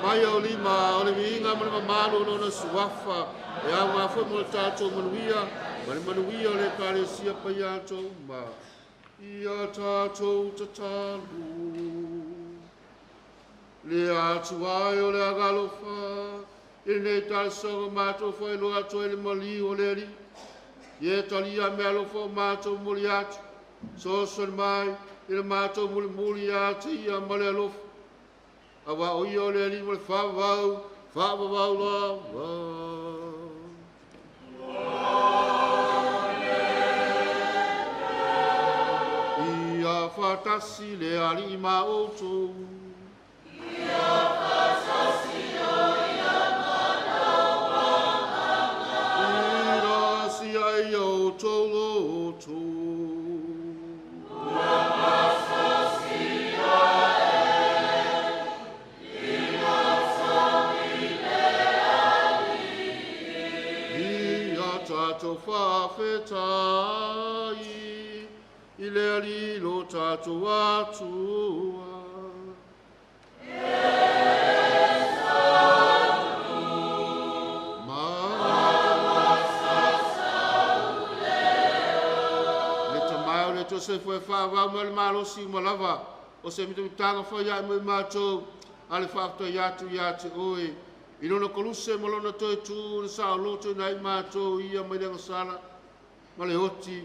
A: Mai o lima o le viiga ma le mamalu o lona suafa e au ngā mo le tātou manuia ma le manuia o le ekalesia paia tou uma. Ia tātou tatalu. Le atua ai o le agalofa i lenei talosaga matou faailoa atu ai le maliu o le Alii. Ia talia mea alofa o matou moli atu, soosoli mai i le matou mulimuli ia te ia ma le alofa. Aua o ia o le Alii ma le faavavau, faavavau lava. Ia faatasi le Alii ma outou.
E: Ia faatasi o ia ma lau agaga.
A: Ira sia i outou loto.
E: Ua pasasia e i matangi le Alii.
A: Ia tātou faafetai i le Alii lo tātou Atua. Le tamai o le Josefu e whaavau mai le malosi uma lava o se mitamitanga whai ai mai mātou a le whaafetai atu ia te oe. I lona koluse ma lona toe tū na sa o loto ina i mātou ia mai le agasala ma le oti.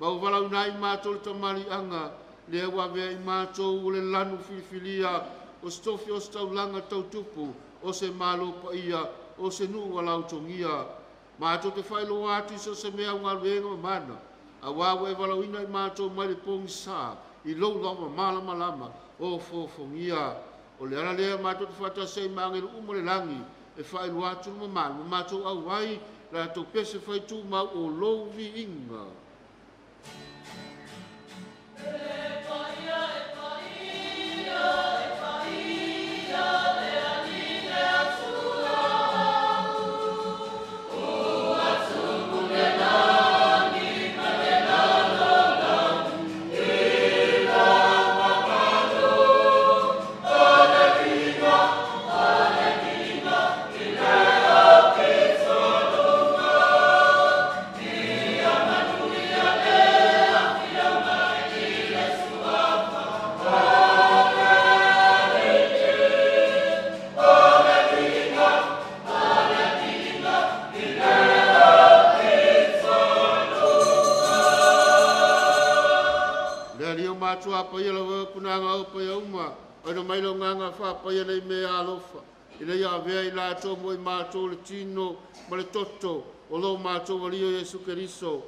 A: Ma o walau ina i mātou le tamali anga le ua avea i mātou o le lanu filifilia o se tofi o se taulanga tautupu o se malo paia o se nuu a lautogia. Mātou te whailoa atu i so se mea ungaluenga ma mana. A wā ua e walauina i mātou mai le pongi sā i lou lava malama lama o fōfongia. O le ala lea mātou te whātasei maangelu uma le langi e whailoa atu le mamalu ma mātou au ai rātou pese whaitū mau o lou viinga.
E: E paia, e paia, e paia, le Alii le Atua. Ua tupu le lagi ma le lalolagi, i la mamalu o le viiga, o le viiga, i le aupito luga. Ia manuia le afio mai i le suafa o le Alii. O le viiga, o le viiga, i le aupito luga.
A: Le Alii o mātua paia lava punanga o paia uma, aina mai lo nganga wha paia nei mea alofa. I le ia avea i lātou mo i mātou le tino ma le toto o lo mātou walio Iesu Keriso.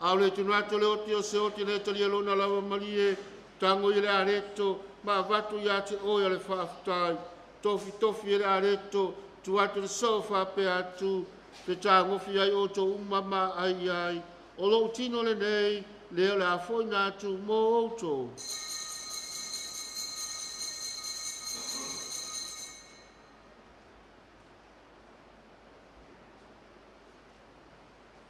A: Au le tunu atu le oti o se oti le talia lona lava malie, tango i le areto, ma avatu ia te oe a le whaafetai. Tofi tofi e le areto, tu atu le so whapea atu, te tāgofi ai o tō uma ma ai ai. O lou tino le nei, leo le afoina atu mō outou.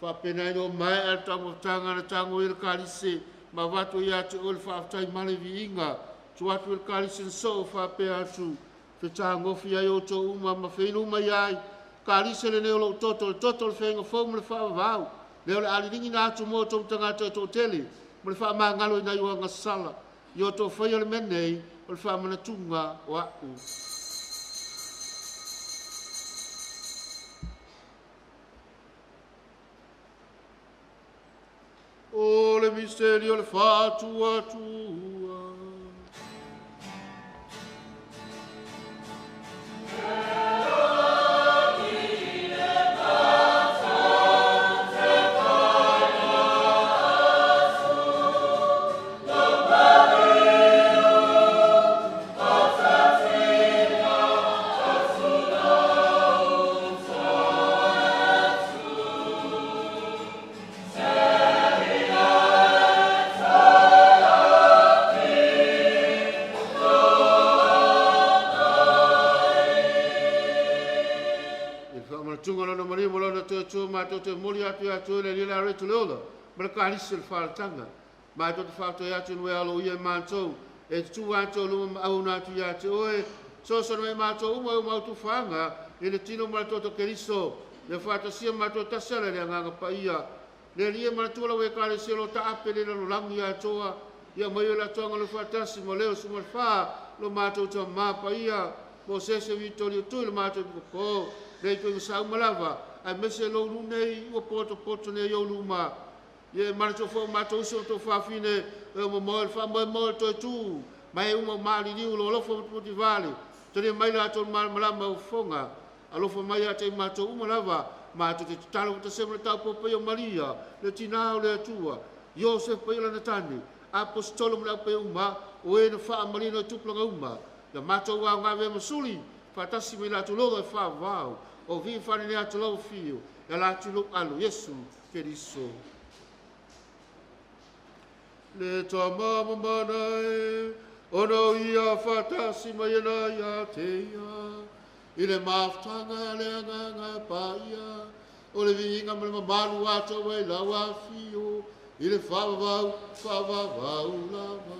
A: Whaapena ino mai a le tamotanga le tango i le kalise, ma watu i atu o le whaafetai male viinga, tu atu i le kalise na so whaapea atu, te tāgofi ai o tō uma ma whainu mai ai, kalise le neo lou toto, le toto le whainga fou ma le whaavau, leo le alilingi na atu mō tō tangata e tō tele, ma le whaamangalo i nai o angasala, i o tō whaia le menei, o le whaamanatunga o a'u. O le misterio le whaatuatua. Tunga lona mali mo lona te tu ma te moli atu atu le lila re tu le ola. Ma le kalisi le whalatanga. Mātou te whātoi atu nui alo ia mātou. E te tū atu luma ma auna atu ia te oe. Soso mai mātou uma o mautu whanga. I le tino ma le toto Keriso. Le whātasia mātou tasara le anganga paia. Le lia mana tua lau e kalesia lo taape le lalo ia toa. Ia mai o la toanga lo whātasi mo leo suma whā. Lo mātou tua mapa ia. Mo sese vitori o tui lo mātou koko. Le i sa umalava. Ai mese lo lunei ua poto poto nei o luma. Ia mana tua fo mātou uso tō whawhine. E mo moe wha moe moe toi tū. Mai uma maali liu lo alofo matuputi vale. Tore mai la tō malama o whonga. Alofa mai a te mātou umalava. Mātou te tatalo ko te sema le tau popai o Maria. Le tina o le atua. Iosef pai o lana tane. Apostolo mo le au pai uma. O e na wha marino e tupulanga uma. Ia mātou wā ngā vea masuli. Whātasi mai la logo e wha wau. O vi whane ne atu lau whio. Ia la atu lo alu Yesu Keriso. Le toa mama mana e. Ono ia whātasi mai ana ia te ia. I le mafutanga le anganga paia. O le viinga ma le mamalu atu e lau a whio. I le whawawau, whawawau lava.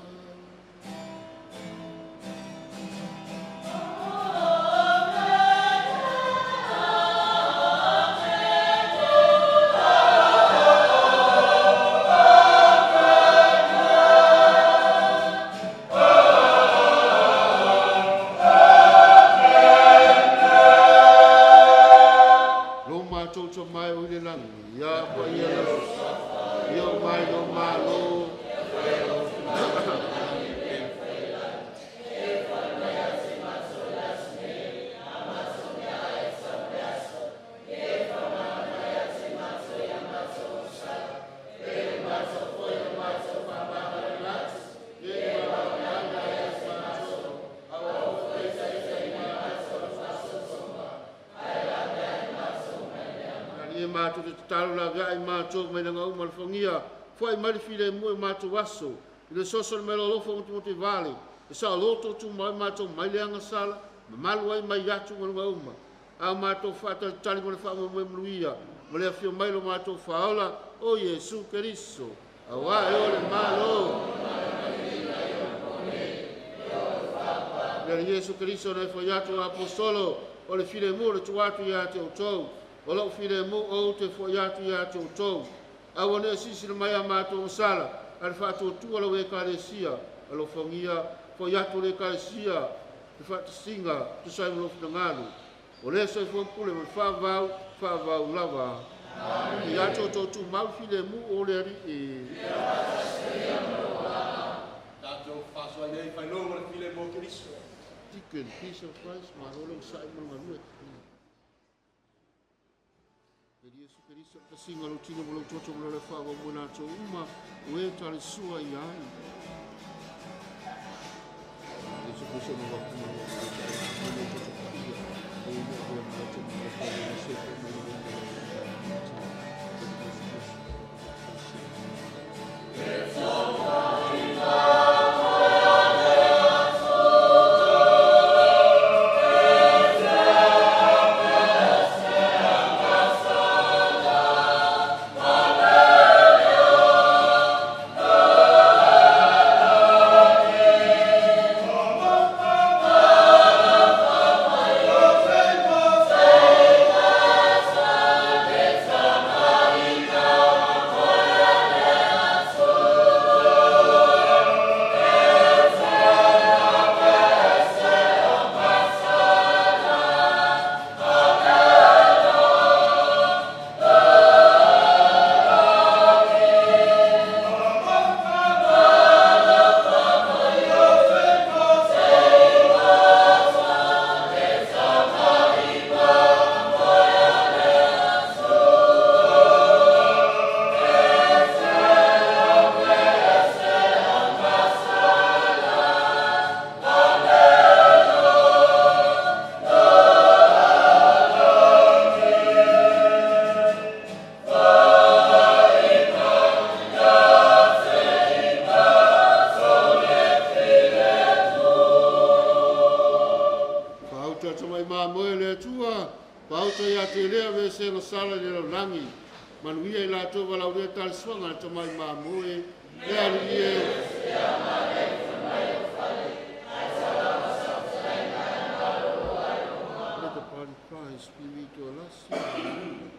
A: Fai mai file mo mātou aso. I le soso le melo alofo mo te vale. E sa loto tu mai mātou mai le anga sala. Mamalu ai mai atu mo lunga uma. A mātou whātalitali mo le wha mo mluia. Mo le awhio mai lo mātou whaola. O Yesu Keriso. Awa e o le malo. Le Yesu Keriso na e atu apostolo. O le file mo le tuatu ia te o tau. O lau file mo o te fai atu ia te o tau. Aua ne sisi le mai a mātou sala, a le whaatuatua lau e kalesia, a lo whangia, whai atu le kalesia, te whaatasinga, te sai mo lo whitangalu. O le sai whampule, mo whaavau, whaavau lava. I atu o tō tū mau file mu o le ari e.
D: Tātou whasoa nei whailonga le file mō Keriso.
A: Deacon, peace of Christ, marolo sai mo ngalue. Yesu Keriso tasinga lo tino mo lo toto mo le whawa mo nā tō uma o e tale sua i ai. Yesu Keriso mo waku mo lo toto paia o mo o mo toto mo lo whawa mo se mo lo mo lo Sala le langi. Manuia i latou valaaulia talosuaga a le tamai mamoe, le Alii e. Let the body of Christ be made to a last. Hallelujah.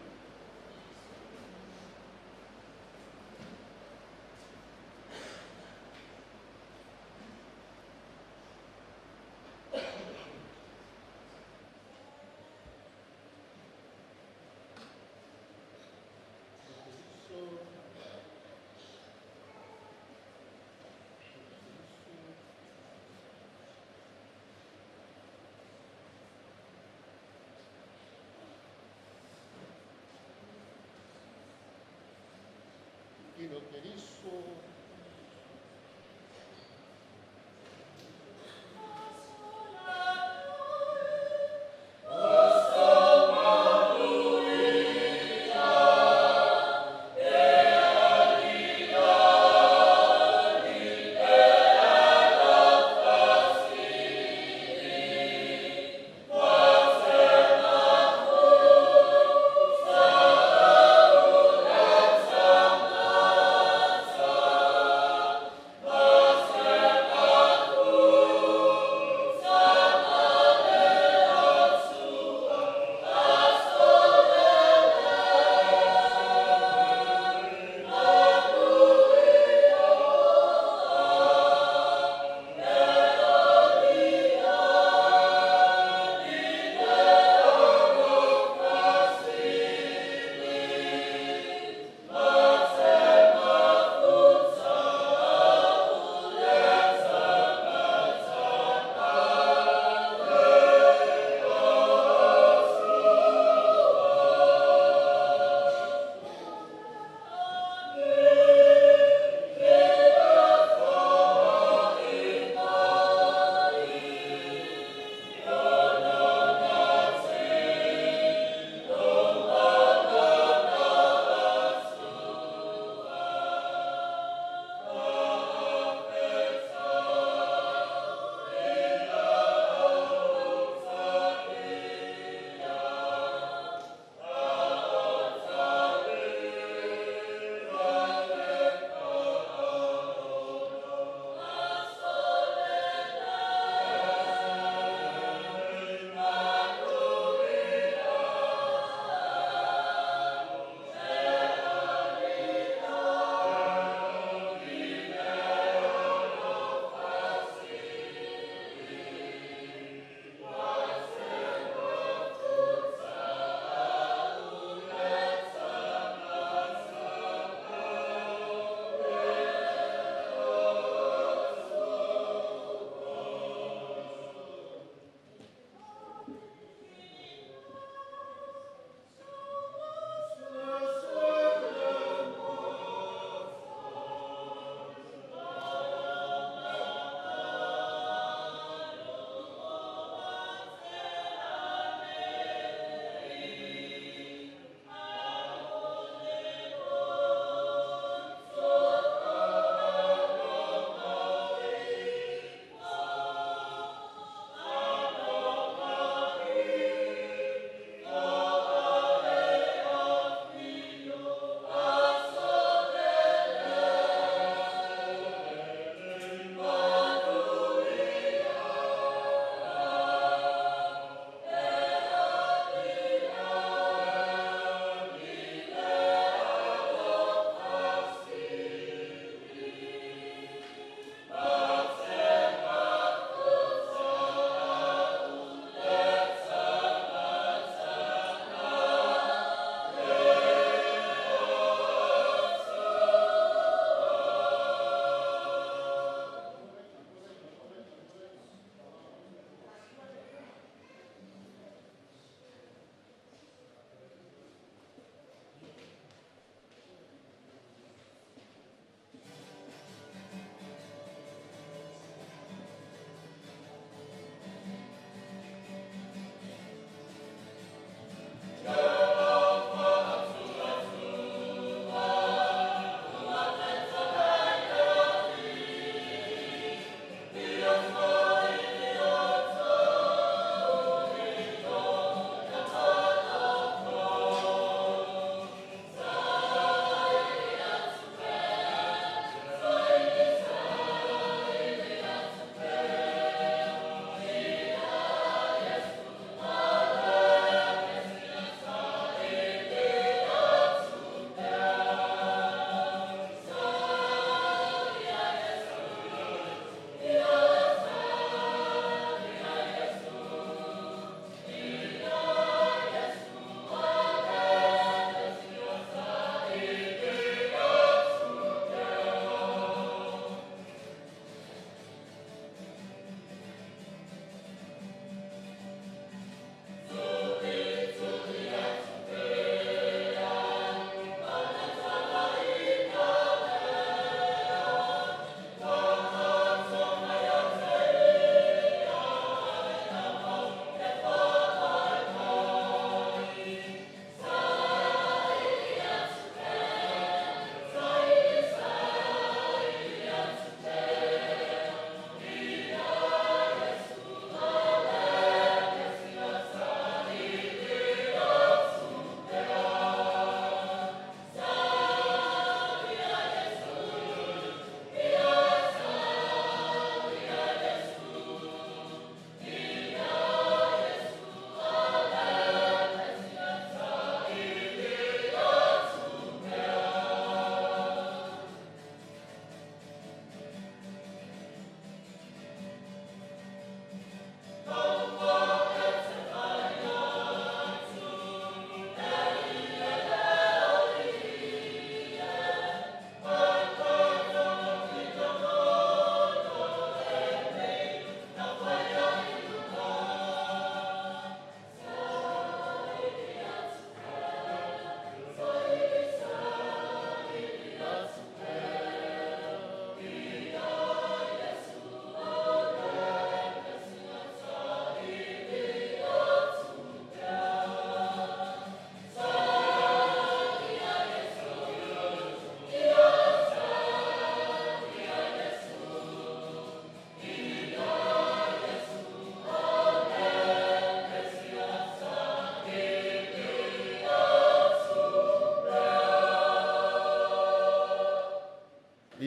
A: Kino Keriso.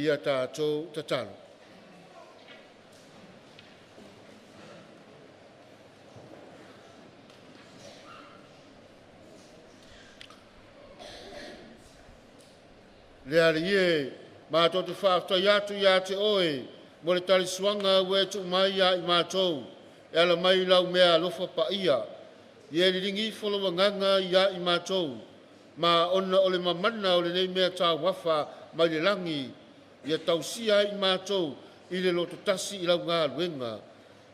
A: Ia tātou tatalo. Le ali e, mātou te whaaftai atu ia te oe, mo le talisuanga ue tu mai ia i mātou, e ala mai lau mea alofa pa ia, i e lilingi folo wanganga ia i mātou, ma ona o le mamana o le nei mea tā wafa mai le langi, ia tausia i mātou i le loto tasi i lau ngā luenga.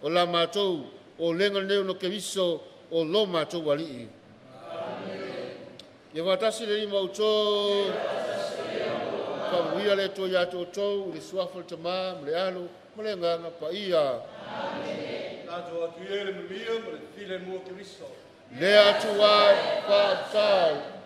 A: O la mātou, o lenga neo no keriso, o lo mātou alii. Ia wātasi le lima utou, Whamuia le tō ia tō tō, le suafa le tamā, ma le alo, ma le nganga pa ia.
D: Tātou atu ia le mamia ma le file mua Keriso.
A: Le atua whaatai.